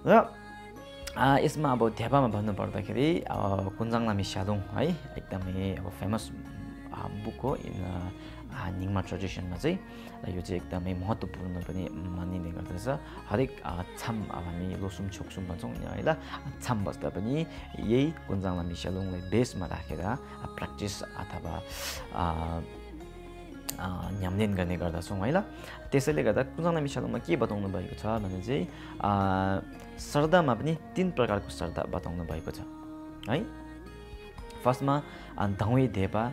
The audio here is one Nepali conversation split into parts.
र यसमा अब ध्यापामा भन्नुपर्दाखेरि कुञ्जाङलामी स्यालुङ है एकदमै अब फेमस बुक हो निङमा ट्रेडिसनमा चाहिँ यो चाहिँ एकदमै महत्त्वपूर्ण पनि मानिने गर्दछ। हरेक छाम अब हामी लोसुम छोक्सुम भन्छौँ है ल, छाम बस्दा पनि यही कुञ्जाङलामी स्यालुङलाई बेसमा राखेर प्र्याक्टिस अथवा न्यामलेन गर्ने गर्दछौँ है ल। त्यसैले गर्दा कुञ्जाङलामी स्यालुङमा के बताउनु भएको छ भने चाहिँ श्रद्धामा पनि 3 प्रकारको श्रद्धा बताउनु भएको छ है। फर्स्टमा धौई धेपा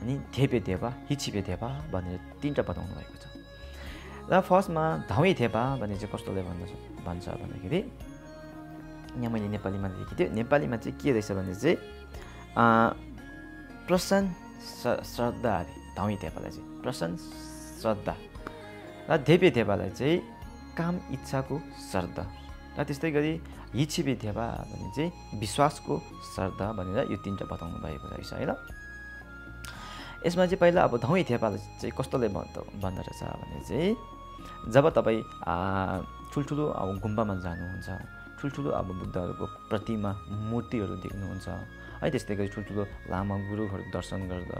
अनि धेपे धेपा हिचिपे धेपा भनेर 3टा बताउनु भएको छ। र फर्स्टमा धौई धेपा भने चाहिँ कस्तोले भन्छ भन्दाखेरि यहाँ मैले नेपालीमा लेखेको थिएँ। नेपालीमा चाहिँ के रहेछ भने चाहिँ प्रसन्न श्रद्धा अरे धौई धेपालाई चाहिँ प्रसन्न श्रद्धा र धेपे धेपालाई चाहिँ काम इच्छाको श्रद्धा र त्यस्तै गरी हिचिपे धेपा भने चाहिँ विश्वासको श्रद्धा भनेर यो 3टा बताउनु भएको रहेछ है ल। यसमा चाहिँ पहिला अब धौई धेपालाई चाहिँ कस्तोले भन्दो रहेछ भने चाहिँ जब तपाईँ ठुल्ठुलो अब गुम्बामा जानुहुन्छ, ठुल्ठुलो अब बुद्धहरूको प्रतिमा मूर्तिहरू देख्नुहुन्छ है, त्यस्तै गरी ठुल्ठुलो लामा गुरुहरू दर्शन गर्दा,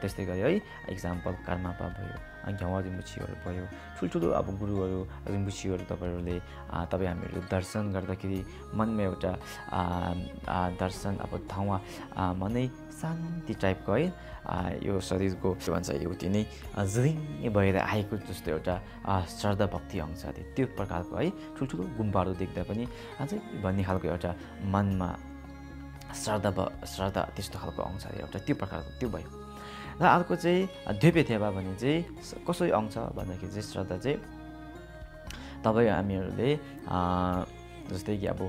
त्यस्तै गरी है इक्जाम्पल कर्मापा भयो, घ्यावा रिम्बुछीहरू भयो, ठुल्ठुलो अब गुरुहरू रिम्बुछीहरू हामीहरूले दर्शन गर्दाखेरि मनमा एउटा दर्शन अब धौवा मनै शान्ति टाइपको है यो शरीरको के भन्छ एउटी नै झिङ भएर आएको जस्तो एउटा श्रद्धा भक्ति आउँछ त्यो प्रकारको है। ठुल्ठुलो गुम्बाहरू देख्दा पनि अझै भन्ने खालको एउटा मनमा श्रद्धा त्यस्तो खालको आउँछ एउटा त्यो प्रकारको त्यो भयो। र अर्को चाहिँ धेपे धेपा भने चाहिँ कसरी आउँछ भन्दाखेरि चाहिँ श्रद्धा चाहिँ तपाईँ हामीहरूले जस्तै कि अब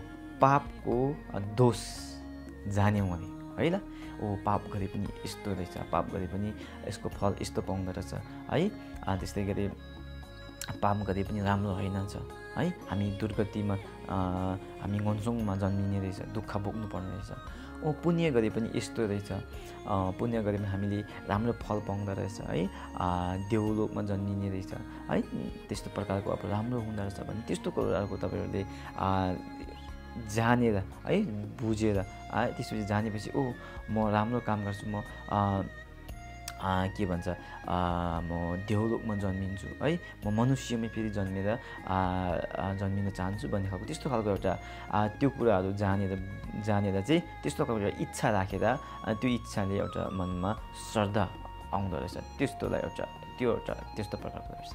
पापको दोष जान्यौँ भने है ल, पाप गरे पनि यस्तो रहेछ, पाप गरे पनि यसको फल यस्तो पाउँदो रहेछ है, त्यस्तै गरी पाप गरे पनि राम्रो होइनछ है, हामी दुर्गतिमा हामी गन्सोङमा जन्मिने रहेछ, दुःख भोग्नु पर्ने रहेछ, पुण्य गरे पनि यस्तो रहेछ, पुण्य गरे पनि हामीले राम्रो फल पाउँदो रहेछ है, देवलोकमा जन्मिने रहेछ है, त्यस्तो प्रकारको अब राम्रो हुँदो रहेछ भने त्यस्तो कुराहरूको तपाईँहरूले जानेर है बुझेर त्यसपछि जानेपछि म राम्रो काम गर्छु, म के भन्छ म देवलोकमा जन्मिन्छु है, म मनुष्यमै फेरि जन्मिन चाहन्छु भन्ने खालको त्यस्तो खालको एउटा त्यो कुराहरू जानेर चाहिँ त्यस्तो खालको एउटा इच्छा राखेर त्यो इच्छाले एउटा मनमा श्रद्धा आउँदो रहेछ, त्यस्तोलाई त्यस्तो प्रकारको रहेछ।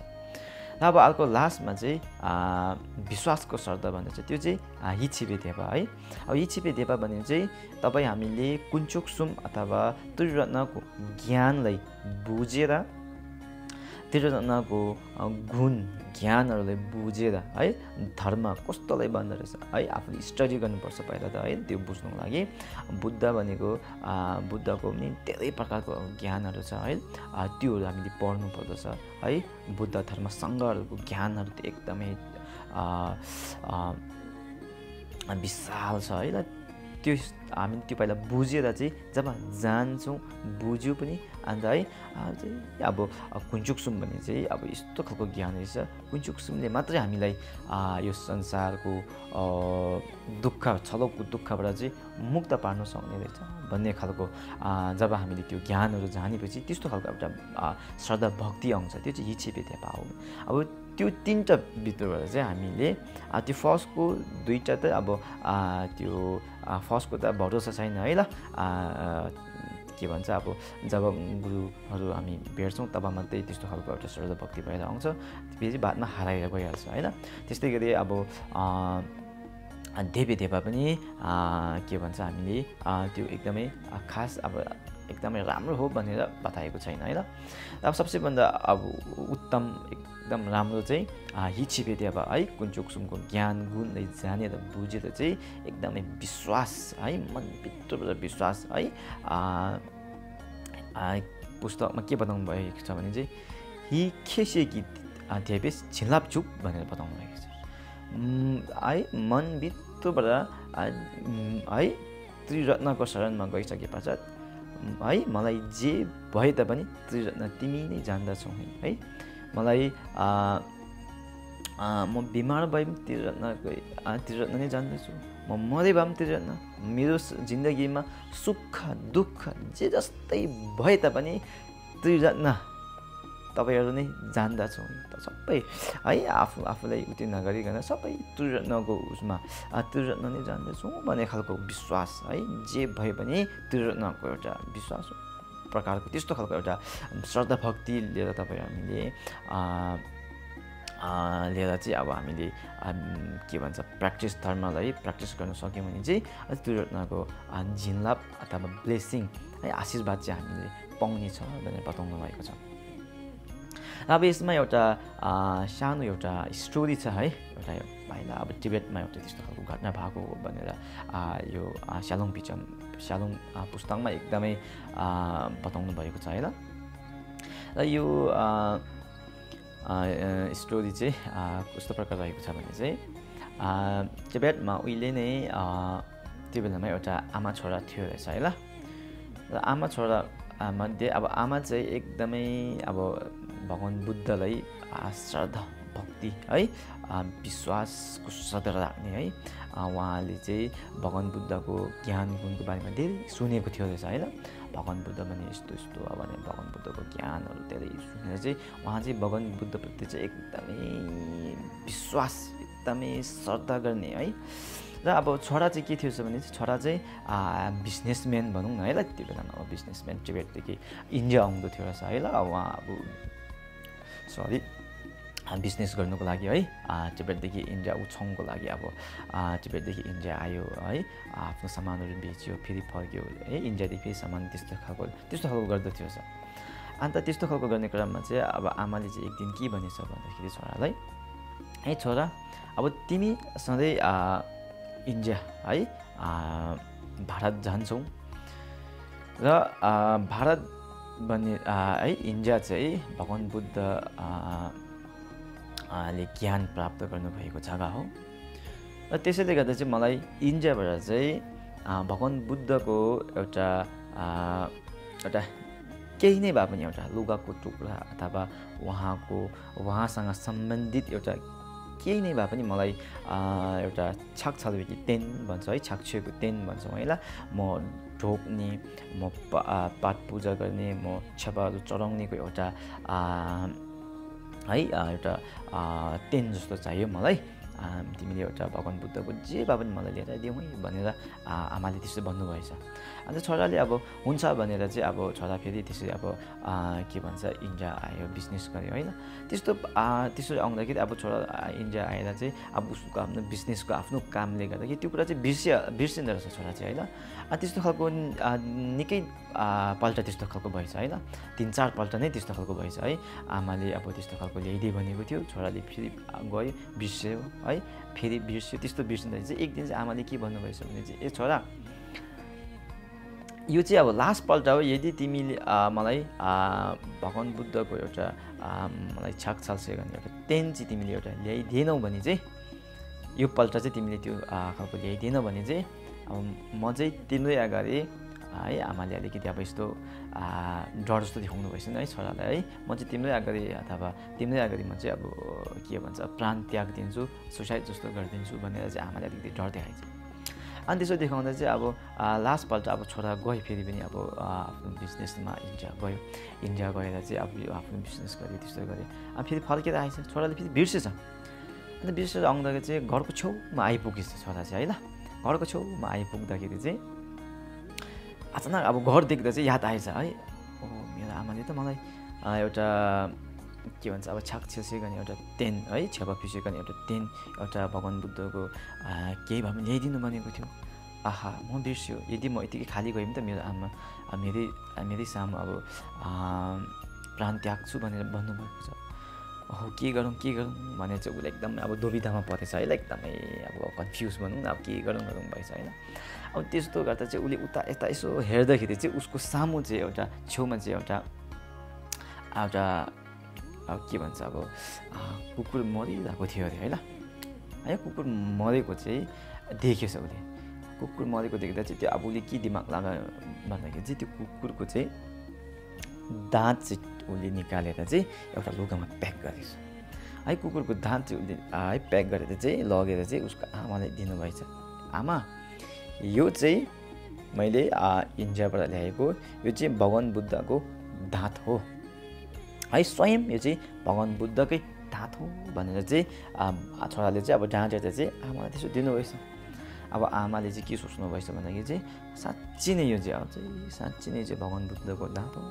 र अब अर्को लास्टमा चाहिँ विश्वासको श्रद्धा भन्ने छ, त्यो चाहिँ हिचिपे धेपा है। अब हिचिपे धेपा भने चाहिँ तपाईँ हामीले कुञ्चोकसुम अथवा त्रिरत्नको ज्ञानलाई बुझेर, त्रिरत्नको गुण ज्ञानहरूलाई बुझेर है धर्म कस्तोलाई भन्दो रहेछ है आफूले स्टडी गर्नुपर्छ पहिला त है त्यो बुझ्नुको लागि। बुद्ध भनेको बुद्धको पनि धेरै प्रकारको ज्ञानहरू छ है, त्योहरू हामीले पढ्नु पर्दछ है। बुद्ध धर्मसँगहरूको ज्ञानहरू त एकदमै विशाल छ है ल। त्यो हामी त्यो पहिला बुझेर चाहिँ जब जान्छौँ बुझ्यो पनि अन्त है अब कुञ्चुकसुम भन्ने चाहिँ अब यस्तो खालको ज्ञान रहेछ, कुञ्चुकसुमले मात्रै हामीलाई यो संसारको दुःख छलौको दुःखबाट चाहिँ मुक्त पार्न सक्ने रहेछ भन्ने खालको जब हामीले त्यो ज्ञानहरू जानेपछि त्यस्तो खालको एउटा श्रद्धा भक्ति आउँछ, त्यो चाहिँ हिचिपे धेपा हो। अब त्यो 3टा भित्रबाट चाहिँ हामीले त्यो फर्स्टको 2टा त अब त्यो फर्स्टको त भरोसा छैन है ल, के भन्छ अब जब गुरुहरू हामी भेट्छौँ तब मात्रै त्यस्तो खालको एउटा श्रद्धा भक्ति भएर आउँछ, फेरि बादमा हराएर गइहाल्छ होइन। त्यस्तै गरी अब धेपे धेपा पनि के भन्छ हामीले त्यो एकदमै खास अब एकदमै राम्रो हो भनेर बताएको छैन है ल। अब सबसे भन्दा अब उत्तम एकदम राम्रो चाहिँ हिचिपे धेपा है, कुञ्चोकसुमको ज्ञान गुणलाई जानेर बुझेर चाहिँ एकदमै विश्वास है मनभित्रबाट विश्वास है। पुस्तकमा के बताउनु भएको छ भने चाहिँ हि खेसेकी धेपेस झिलापझुप भनेर बताउनु भएको छ है। मनभित्रबाट है त्रिरत्नको शरणमा गइसके पश्चात है मलाई जे भए तापनि त्रिरत्न तिमी नै जान्दछौ है, मलाई म बिमार भए पनि त्रिरत्न नै जान्दछु, म मरे भए पनि त्रिरत्न, मेरो जिन्दगीमा सुख दुःख जे जस्तै भए तापनि त्रिरत्न तपाईँहरू नै जान्दछौँ त सबै है। आफूलाई उति नगरिकन सबै त्रिरत्नको उसमा त्रिरत्न नै जान्दछौँ भन्ने खालको विश्वास है। जे भए पनि त्रिरत्नको एउटा विश्वास प्रकारको त्यस्तो खालको एउटा श्रद्धा भक्ति लिएर हामीले चाहिँ अब हामीले के भन्छ धर्मलाई प्र्याक्टिस गर्न सक्यौँ भने चाहिँ त्रिरत्नको झिनलाभ अथवा ब्लेसिङ है, आशीर्वाद चाहिँ हामीले पाउनेछ भनेर बताउनु भएको छ। अब यसमा एउटा सानो एउटा स्टोरी छ है। एउटा पहिला अब टिबेटमा एउटा त्यस्तो खालको घटना भएको भनेर यो स्यालुङ पुस्तकमा एकदमै बताउनु भएको छ होइन। र यो स्टोरी चाहिँ कस्तो प्रकार रहेको छ भने चाहिँ टिबेटमा उहिले नै त्यो बेलामा एउटा आमा छोरा थियो रहेछ है ल। र आमा छोरा मध्ये अब आमा चाहिँ एकदमै अब भगवान् बुद्धलाई श्रद्धा भक्ति है, विश्वासको सदर राख्ने है। उहाँले चाहिँ भगवान् बुद्धको ज्ञान गुणको बारेमा धेरै सुनेको थियो रहेछ होइन। भगवान् बुद्ध भने यस्तो भने भगवान् बुद्धको ज्ञानहरू धेरै सुनेर चाहिँ उहाँ चाहिँ भगवान् बुद्धप्रति चाहिँ एकदमै विश्वास एकदमै श्रद्धा गर्ने है। र अब छोरा चाहिँ के थियो भने छोरा चाहिँ बिजनेसम्यान भनौँ न है ल। त्यो बेलामा अब बिजनेसम्यान टिबेटदेखि इन्डिया आउँदो थियो रहेछ है ल। उहाँ अब बिजनेस गर्नुको लागि है टिबेटदेखि इन्डिया उछाउनको लागि अब टिबेटदेखि इन्डिया आयो है। आफ्नो सामानहरू बेच्यो फेरि फर्क्यो है, इन्डियादेखि फेरि सामान त्यस्तो खालको गर्दथ्यो रहेछ। अन्त त्यस्तो खालको गर्ने क्रममा चाहिँ अब आमाले चाहिँ एक दिन के भनेछ भन्दाखेरि छोरालाई, है छोरा अब तिमी सधैँ इन्डिया है भारत जान्छौ र भारत भन्ने है इन्डिया चाहिँ भगवान् बुद्ध ले ज्ञान प्राप्त गर्नुभएको जग्गा हो। र त्यसैले गर्दा चाहिँ मलाई इन्डियाबाट चाहिँ भगवान् बुद्धको एउटा केही नै भए पनि एउटा लुगाको टुक्रा अथवा उहाँसँग सम्बन्धित एउटा केही नै भए पनि मलाई एउटा छाकछालबेकी तेन भन्छ है, छाक्छुएको तेन भन्छौँ है ल। म ढोक्ने, म पाठ पूजा गर्ने, म छेपाहरू चढाउनेको एउटा है एउटा तेन जस्तो चाहियो मलाई। तिमीले एउटा भगवान् बुद्धको जे भए पनि मलाई लिएर दिउँ है भनेर आमाले त्यसो भन्नुभएछ। अन्त छोराले अब हुन्छ भनेर चाहिँ अब छोरा फेरि त्यसरी अब के भन्छ इन्डिया आयो, बिजनेस गर्यो होइन। त्यसरी आउँदाखेरि अब छोरा इन्डिया आएर चाहिँ अब उसको आफ्नो बिजनेसको आफ्नो कामले गर्दाखेरि त्यो कुरा चाहिँ बिर्सिँदो रहेछ छोरा चाहिँ होइन। त्यस्तो खालको निकै पल्ट त्यस्तो खालको भएछ होइन। 3-4 पल्ट नै त्यस्तो खालको भएछ है। आमाले अब त्यस्तो खालको ल्याइदिए भनेको थियो, छोराले फेरि गयो बिर्स्यो है, फेरि बिर्स्यो। त्यस्तो बिर्सिँदाखेरि चाहिँ एक दिन चाहिँ आमाले के भन्नुभएछ भने चाहिँ ए छोरा यो चाहिँ अब लास्ट पल्ट हो, यदि तिमीले मलाई भगवान् बुद्धको एउटा मलाई छाकछाल गर्ने एउटा तेन चाहिँ तिमीले एउटा ल्याइदिएनौ भने चाहिँ यो पल्ट चाहिँ तिमीले त्यो खालको ल्याइदिएनौ भने चाहिँ अब म चाहिँ तिम्रै अगाडि है, आमाले अलिकति अब यस्तो डर जस्तो देखाउनु भएछ है छोरालाई है। म चाहिँ तिम्रै अगाडि अथवा तिम्रै अगाडि म चाहिँ अब के भन्छ प्राण त्याग दिन्छु, सुसाइड जस्तो गरिदिन्छु भनेर चाहिँ आमाले अलिकति डर देखाएछ। अनि त्यसो देखाउँदा चाहिँ अब लास्ट पल्ट अब छोरा गयो फेरि पनि अब आफ्नो बिजनेसमा इन्डिया गयो। इन्डिया गएर चाहिँ अब यो आफ्नो बिजनेस गऱ्यो, त्यस्तो गऱ्यो। अब फेरि फर्केर आएछ, छोराले फेरि बिर्सेछ। अन्त बिर्सेर आउँदाखेरि चाहिँ घरको छेउमा आइपुगेछ छोरा चाहिँ है ल। घरको छेउमा आइपुग्दाखेरि चाहिँ अचानक अब घर देख्दा चाहिँ याद आएछ है, ओ मेरो आमाले त मलाई एउटा के भन्छ अब छाकछेसी गर्ने एउटा तेन है, छेपा पिसे गर्ने एउटा तेन, एउटा भगवान् बुद्धको केही भए पनि ल्याइदिनु भनेको थियो। आहा म बिर्स्यो, यदि म यतिकै खाली गएँ भने त मेरो आमा मेरै सामु अब प्राण त्याग्छु भनेर भन्नुभएको छ। ओहो के गरौँ भनेर चाहिँ उसले एकदम अब दुविधामा परेछ है, एकदमै अब कन्फ्युज भनौँ न, अब के गरौँ भएछ होइन। अब त्यस्तो गर्दा चाहिँ उसले उता यता यसो हेर्दाखेरि चाहिँ उसको सामु चाहिँ एउटा छेउमा चाहिँ एउटा अब के भन्छ अब कुकुर मरिरहेको थियो अरे है ल। है कुकुर मरेको चाहिँ देखेछ उसले। कुकुर मरेको देख्दा चाहिँ त्यो अब उसले के दिमाग लगायो भन्दाखेरि चाहिँ त्यो कुकुरको चाहिँ दाँत चाहिँ उसले निकालेर चाहिँ एउटा लुगामा प्याक गरेछ। है कुकुरको दाँत चाहिँ उसले है प्याक गरेर चाहिँ लगेर चाहिँ उसको आमालाई दिनुभएछ। आमा यो चाहिँ मैले इन्डियाबाट ल्याएको यो चाहिँ भगवान् बुद्धको दाँत हो है, स्वयं यो चाहिँ भगवान् बुद्धकै दाँत हो भनेर चाहिँ छोराले चाहिँ अब ढाँटेर चाहिँ आमालाई त्यसो दिनुभएछ। अब आमाले चाहिँ के सोच्नु भएछ भन्दाखेरि चाहिँ साँच्ची नै यो चाहिँ साँच्ची नै चाहिँ भगवान् बुद्धको दाँत हो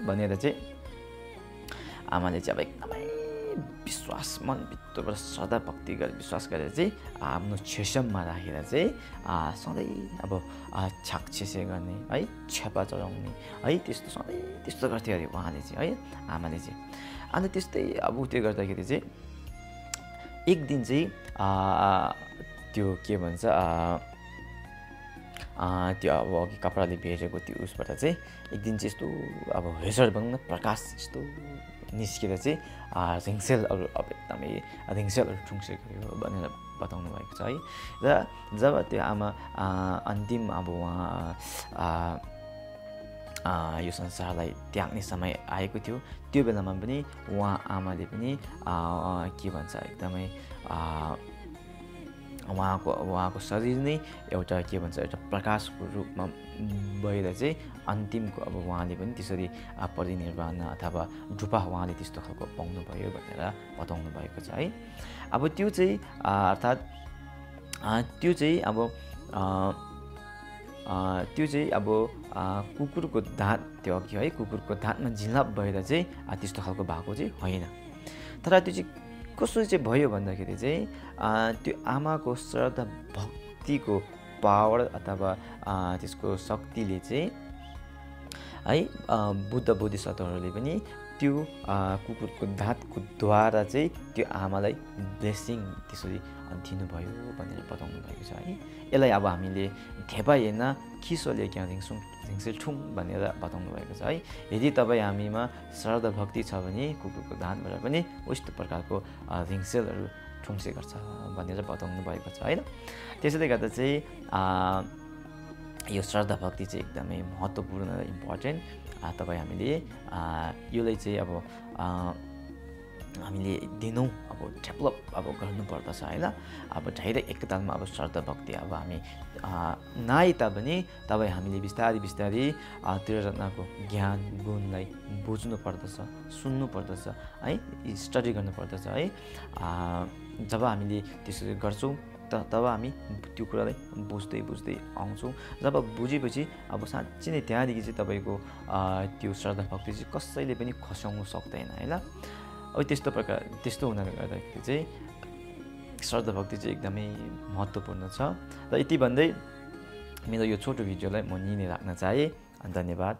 भनेर चाहिँ आमाले चाहिँ अब एकदमै विश्वास मनभित्रबाट श्रद्धा भक्ति गरेर विश्वास गरेर चाहिँ आफ्नो छेसममा राखेर चाहिँ सधैँ अब छाक छेसे गर्ने है, छेपा चढाउने है, त्यस्तो सधैँ त्यस्तो गर्थ्यो अरे उहाँले चाहिँ है, आमाले चाहिँ। अनि त्यस्तै अब त्यो गर्दाखेरि चाहिँ एक दिन चाहिँ त्यो के भन्छ त्यो अब अघि कपडाले भेटेको त्यो उसबाट चाहिँ एक दिन चाहिँ यस्तो अब हेसर भनौँ न प्रकाश यस्तो निस्केर चाहिँ रिङ्सेलहरू अब एकदमै रिङ्सेलहरू ठुङ्से गयो भनेर बताउनु भएको छ है। र जब त्यो आमा अन्तिम अब उहाँ यो संसारलाई त्याग्ने समय आएको थियो, त्यो बेलामा पनि उहाँ आमाले पनि के भन्छ एकदमै उहाँको शरीर नै एउटा के भन्छ एउटा प्रकाशको रूपमा भएर चाहिँ अन्तिमको अब उहाँले पनि त्यसरी परिनिर्वाण अथवा ढुपा उहाँले त्यस्तो खालको पाउनुभयो भनेर बताउनु भएको छ है। अब त्यो चाहिँ अर्थात् त्यो चाहिँ अब कुकुरको दाँत त्यो अघि है कुकुरको दाँतमा झिलाप भएर चाहिँ त्यस्तो खालको भएको चाहिँ होइन। तर त्यो चाहिँ कसरी चाहिँ भयो भन्दाखेरि चाहिँ त्यो आमाको श्रद्धा भक्तिको पावर अथवा त्यसको शक्तिले चाहिँ है बुद्ध बोधिसत्वहरूले पनि त्यो कुकुरको दाँतको द्वारा चाहिँ त्यो आमालाई ब्लेसिङ त्यसरी दिनुभयो भनेर बताउनु भएको छ है। यसलाई अब हामीले थेपा हेर्न खिसोले क्या झिङसेल ठुङ भनेर बताउनु भएको छ है। यदि तपाईँ हामीमा श्रद्धा भक्ति छ भने कुकुरको दाँतबाट पनि उस्तो प्रकारको झिङसेलहरू ठुङ्से गर्छ भनेर बताउनु भएको छ होइन। त्यसैले गर्दा चाहिँ यो श्रद्धा भक्ति चाहिँ एकदमै महत्त्वपूर्ण र इम्पोर्टेन्ट तपाईँ हामीले यसलाई चाहिँ अब हामीले दिनौँ अब डेभलप अब गर्नुपर्दछ होइन। अब डाइरेक्ट एकतालमा अब श्रद्धा भक्ति अब हामी नआए तापनि तपाईँ हामीले बिस्तारै बिस्तारै त्रिरत्नको ज्ञान गुणलाई बुझ्नु पर्दछ, सुन्नु पर्दछ है, स्टडी गर्नुपर्दछ है। जब हामीले त्यसरी गर्छौँ तब हामी त्यो कुरालाई बुझ्दै बुझ्दै आउँछौँ। जब बुझेपछि अब साँच्चै नै त्यहाँदेखि चाहिँ तपाईँको त्यो श्रद्धा भक्ति चाहिँ कसैले पनि खसाउनु सक्दैन होइन। अब त्यस्तो हुनाले गर्दाखेरि चाहिँ श्रद्धा भक्ति चाहिँ एकदमै महत्त्वपूर्ण छ। र यति भन्दै मेरो यो छोटो भिडियोलाई म यहीँ नै राख्न चाहेँ। धन्यवाद।